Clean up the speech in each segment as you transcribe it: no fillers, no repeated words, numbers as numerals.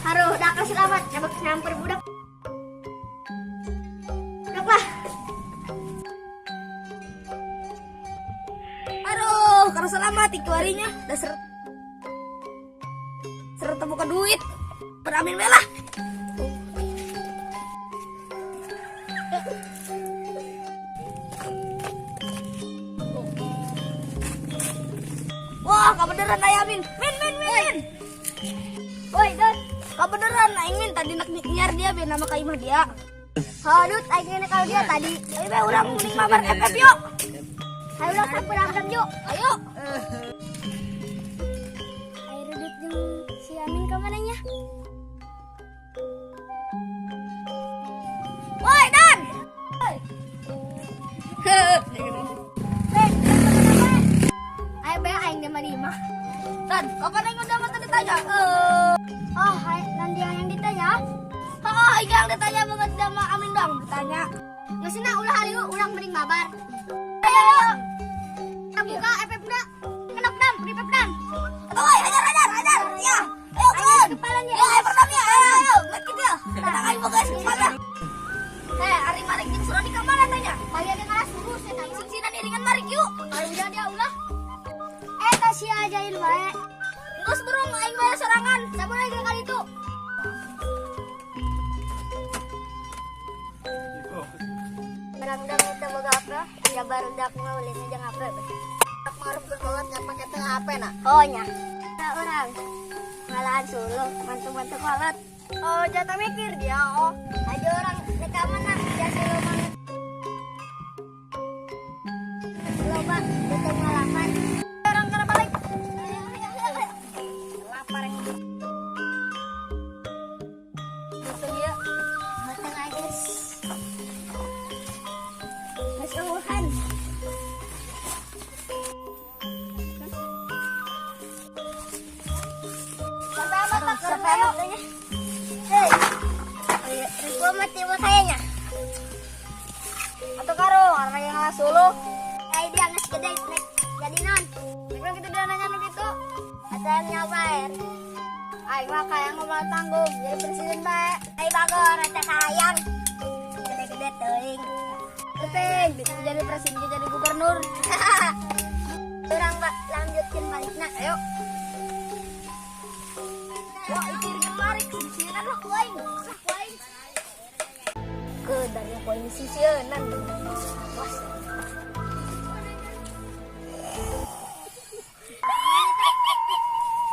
Haruh, dah selamat. Dapat nyamper budak. Budak lah. Aduh, karena selamat iku harinya. Dasar serta buka duit. Beramin lah. Wah, kebenaran aya Min. Min, Min, Min. Woi, Dot. Kebenaran aing Min tadi nak nyiar dia biar nama ka imah dia. Hadut, aing ngene kalau dia tadi. Ayo be urang mending mabar FF yuk. Ayo lah sampai rangkap yuk. Ayo. Ayo Rudut jeung si Amin ke mana nya? Woi, Dan. Ayo be aing di mana imah. Dan, kapan aing udah mata ditanya? Oh, hai, nanti yang ditanya. Oh, yang ditanya banget sama Amin dong ditanya. Ngesina ulah hariu urang mending mabar. Ayo. Kita buka FF enggak? Kenap dam, di FF dam. Oi, hajar, hajar, hajar. Ya. Ayo, keluar. Kepalanya. Ya, ayo pertama ya. Ayo, ayo. Lihat gitu ya. Tenang ayo guys, kepala. Hei, ari marik jeung Surani ka mana tanya? Kayak dia ngalah suruh saya tanya. Sing-sinan iringan marik yuk. Ayo udah dia ulah. Eh, tas si ajain bae. Geus burung aing bae sorangan. Sabar lagi kali itu. Barang-barang kita boga apa? Ya barudak mah ulin aja ngape. Maruf berkolat nggak pakai tengah HP nak. Oh nya. Nah, orang ngalahan suluh, mantu-mantu kolot. Oh, jatah mikir dia. Oh. Aja orang rekaman nak dia suluh banget. Loba betul ngalaman. Orang kena balik. Lapar yang Betul dia. Matang aja. Mas Uhan. Sampai apa tak Sampai apa tanya? Hei. Ribu mati mah kayaknya. Atau karo karena yang ngalah suluh. Kayak dia nges gede nek jadi non. Memang kita dia nanya nu gitu. Atau yang nyoba air. Aing mah kayak ngomong tanggung jadi presiden bae. Ai bagor eta hayang. Gede-gede teuing. Penting bisa jadi presiden jadi gubernur. Urang Pak lanjutkin balikna. Ayo. Wah, itu iringan marik sing-sinan lah ku aing. Lah ku aing. Ke dari poin sisieunan. Was.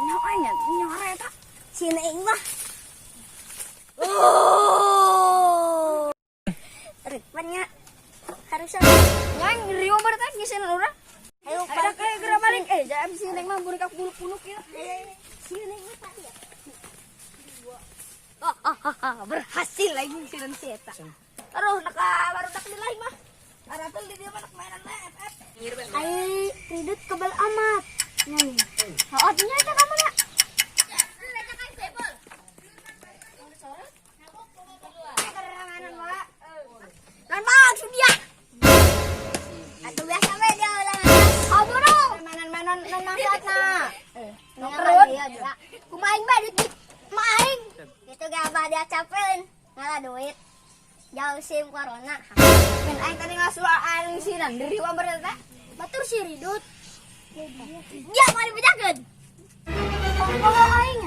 Nyawa nya, nyawa eta. Sina aing mah. Oh. Rupanya harusnya Yang Rio berarti ngisian urang. ayo Ada kayak gerak balik. Eh, jangan sih neng mah burik aku punuk ya. Sina aing mah tadi ya. Oh, oh, oh, oh, berhasil lagi ngisian si eta. Aduh, nak baru nak di lain mah. Aratul di dia mah nak mainan mah FF. Ai ridut kebal amat. Nya nih. Oh, nya eta ka mana? Nan maksud dia. Atuh biasa we dia ulah. Kaburu. Mainan-mainan nan maksudna. Perut. Kumaha aing bae duit mah aing. Itu gak apa dia capeun ngalah duit. Jauh sim corona. Men aing tadi ngasuh aing ngisinan dari wa berarti. Batur si ridut. Dia mau dibejakeun. Oh, aing.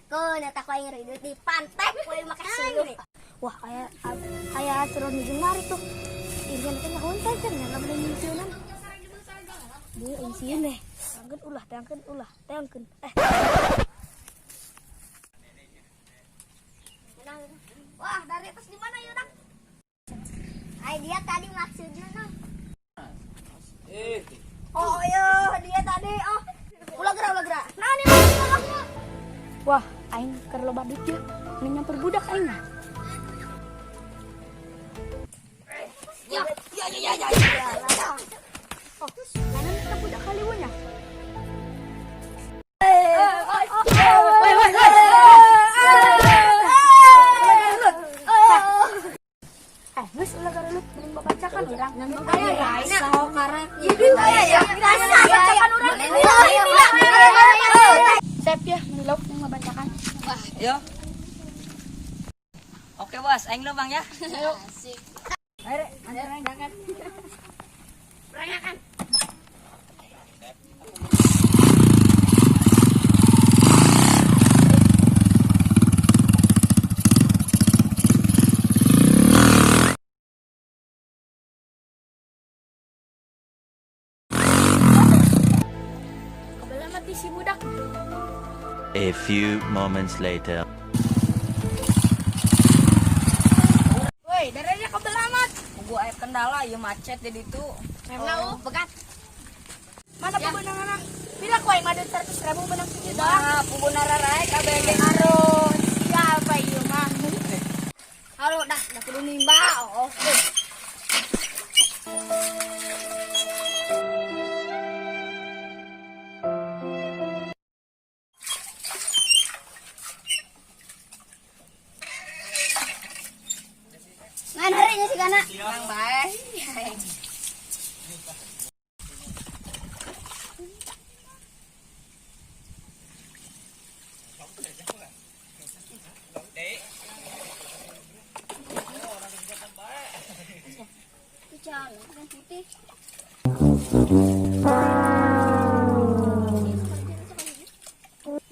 Kau neta ku aing ridut di pantai ku aing make suluh. Wah, aya aya turun di mari tuh. Irin teh nyahoan teh kan nggak boleh nyisieunan. Dia aing sieun deh. Tangkeun ulah, tangkeun ulah, tangkeun. Eh. Wah, dari atas di mana ya, Dang? Ai dia tadi maksudnya noh. Oh iya, dia tadi. Oh. Ulah gerak, ulah gerak. Nah, ini mah. Wah, aing keur loba duit ya. Ini nyamper budak aing mah. Ya, ya, ya, ya, ya. Oh, kanan ka budak kaliwonya. Woi, woi, woi. Eh, geus ulah garelut mending babacakan urang. Jadi aya ya. Bacakan urang. Sep ya, meni lauk yang babacakan. Yo. Oke bos, aing lubang ya. Ayo. Asik. Ayo, Rek, antar aing berangkat. Berangkat. Kabala mati si budak. A few moments later. Woi, darahnya kebelamat. Gua aya kendala ieu macet di ditu. Remna oh, begat. Mana Ya. pemenangan? Pila ku aing mah 100 ribu menang sejuta. Nah, pugu nararae KBG. Aduh, siapa ieu mah? Halo, dah kudu nimba. Oh. Ngan harinya sih kana. Tenang bae. Kucang, kan putih.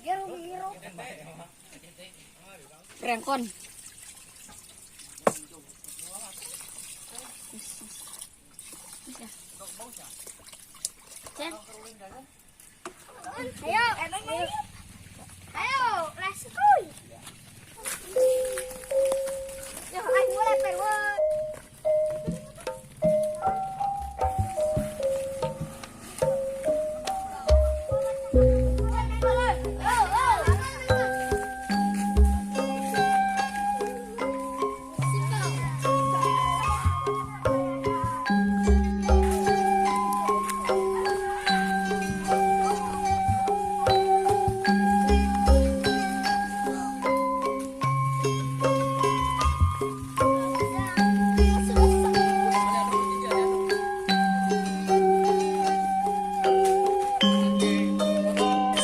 Gero, gero. Rengkon. Cen. Ayo, ayo, let's go. Yo, ayo mulai perwon.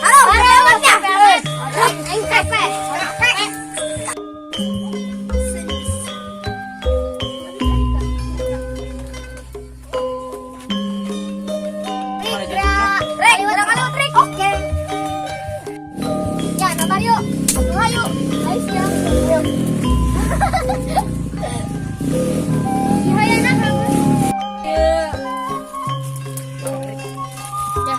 Halo, halo, ya. Aing capek. Rek, udah kali trik. Oke. Ya, kabar yuk. Ayo. Ayo siap. Ayo. Iya, ya, nak. Ya.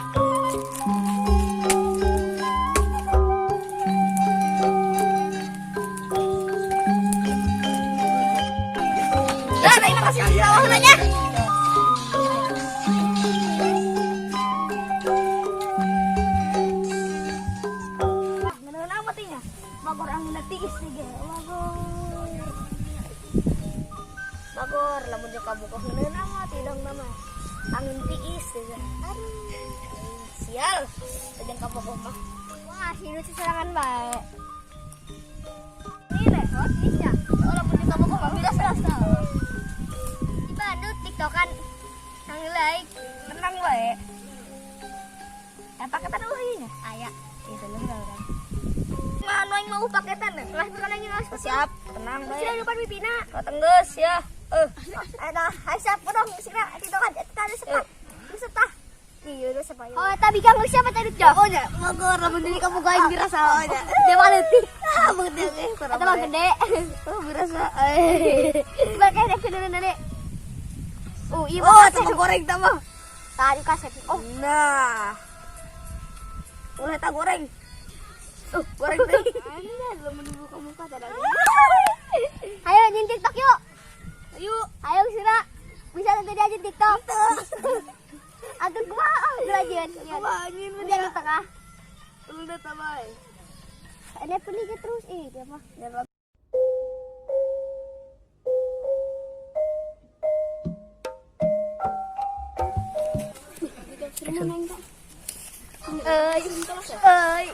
Ya, terima kasih sawah nanya. Ngeuneuh amat nya. Bagor angin tiis nih ge. Bagor. Bagor lamun jeung kabuka ngeuneuh amat hidung nama. Angin tiis ge. Aduh. Sial, jeung kabogoh mah. Wah, hidup seserangan bae. Ini lehot nih ya. Oh, lamun jeung kabogoh mah biasa rasa. Di Bandung tiktokan nang like Tenang bae. Eh, paketan eueuh ieu nya. aya. Iya, belum lah urang. Mah anu aing mau paketan ya? Lah bukan lagi ngas. Siap, tenang bae. Sudah lupa pipina. Kau tenggeus ya. Eh, Ada Aisyah potong segera tiktokan eta ada sepak. Bisa tah. Iya, udah sepak. Oh, tapi kamu siapa tadi, Jo? Oh nya, bagor lamun jadi kamu aing dirasa. Oh nya. Dia mah leutik. Ah, gede. Eta mah gede. Oh, berasa. Coba kayak dek dulu dulu. Oh, iya. Oh, sama goreng tambah. Tadi kaset. Oh, Nah. Ulah tak goreng. Goreng teh. Anda belum buka muka tadi. Ayo nyin TikTok yuk. Ayo. Ayo Sira. Bisa nanti dia aja TikTok. Agak gua belajar. Kumaha anjing Udah di tengah. Udah tambah. Ini peliknya terus ih dia mah. Eh, eh.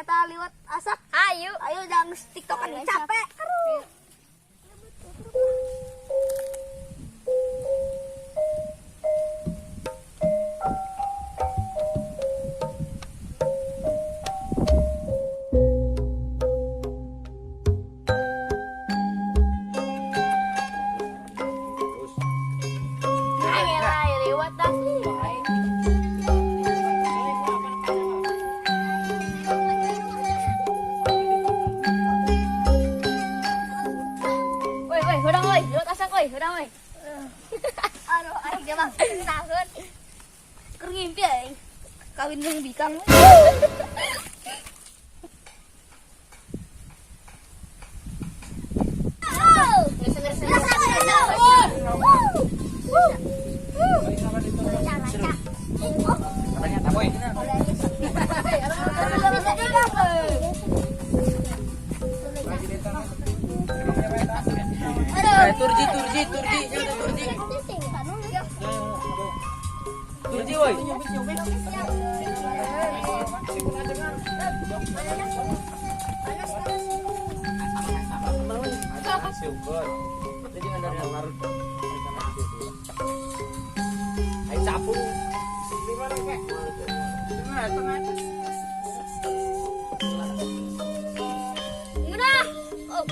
Eta liwat asak. Ayo. Ayo jangan TikTokan capek. Aduh. Ayo lah, liwat dah. Woi, woi, hudang woi, liwat asak woi, hudang woi. Aduh, aing ge mah tahun. Keur ngimpi aing. Kawin jeung bikang. Turji, turji, turji, jangan turji. Turji woi. Ayo sapu. Udah. Oh,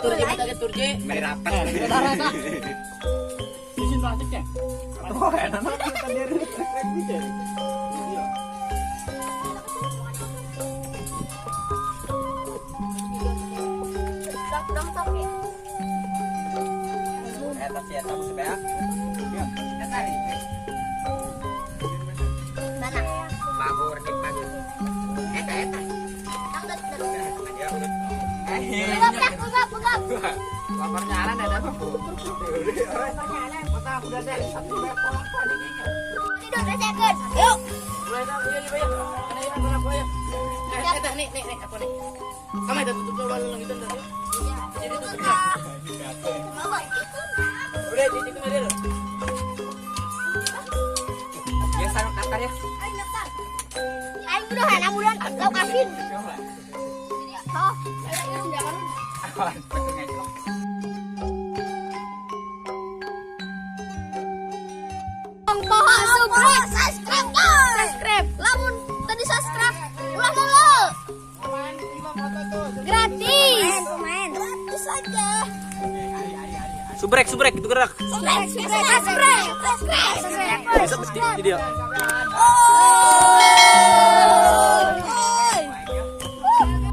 Turji, kita turji. Dong dong ya. Mana? Ugap dah, ugap, ugap. Tidur, udah second. Yuk. Aing udah, amuran, lauk asin. Oh, Subscribe, subscribe, subscribe. Lamun tadi subscribe, ulah dulu. Gratis. Main, gratis aja. Subrek, subrek, itu gerak. Subscribe, subscribe, subscribe, subscribe. Bisa mesti video. Oh.